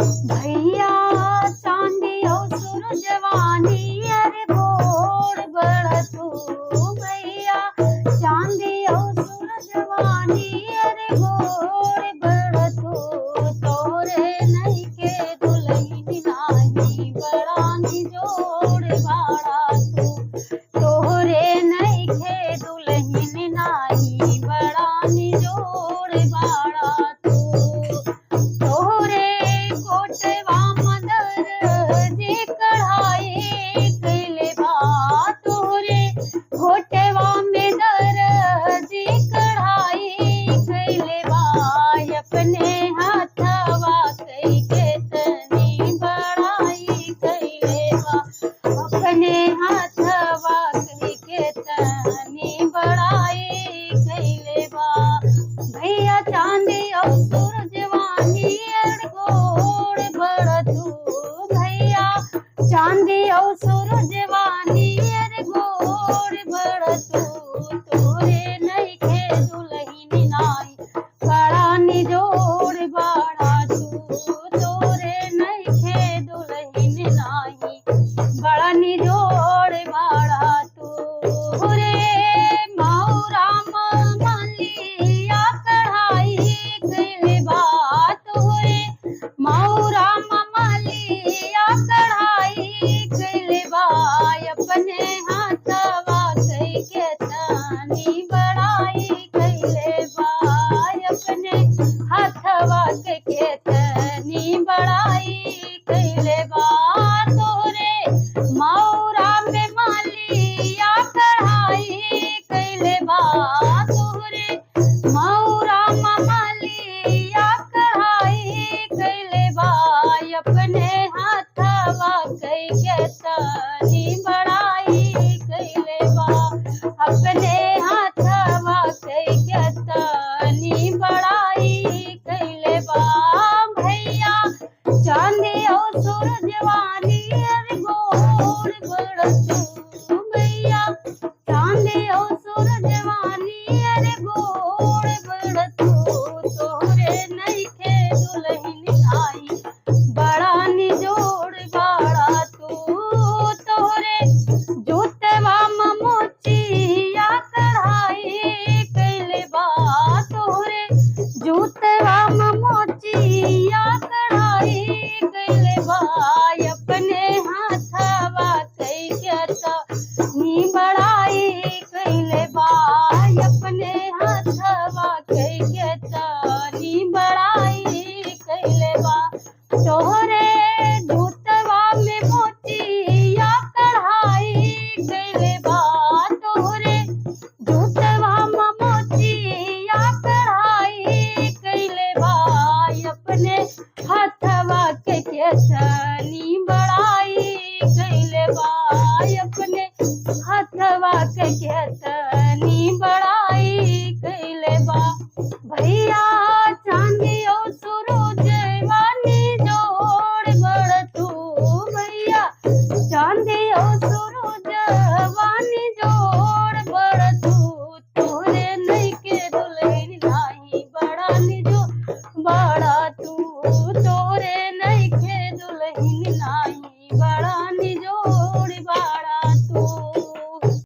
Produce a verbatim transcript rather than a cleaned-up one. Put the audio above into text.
भैया चांदी और सूरजवा नियर गोड़ बड़ा तू, भैया चांदी और सूरजवा नियर गोड़ बड़ा तू, तोरे नइखे दुलहिन नाही बड़ा निजोड़ बाड़ा तू, तोरे नइखे दुलहिन नाही बड़ा निजोड़ बाड़ा तू। तोहरे कोटवा में दर्जी कढ़ाई कइले बा, तोहरे कोटवा में दर्जी कढ़ाई कइले बा, अपने हथवा कइके तनी बड़ाई कइले बा, अपने हथवा कइके तनी बड़ाई कइले बा। भैया चांदी और सूरजवा नियर गोड़ बड़ा तू, भैया चांदी और सूरजवा नियर गोड़ बड़ा तू, तोरे नइखे दुलहिन नाही बड़ा निजोड़ बाड़ा तू, तोरे नइखे दुलहिन नाही बड़ा निजोड़ बाड़ा तू। रे मौरा मलिया कढ़ाई कइले बा तोहरे, मौरा मलिया कढ़ाई कइले बा, अपने हथवा कइके तनी बड़ाई कइले बा, अपने हथवा कइके तनी बड़ाई कइले बा तोहरे, मौरा में मलिया कढ़ाई कइले बा तोहरे, मौरा में मलिया कढ़ाई कइले बा, अपने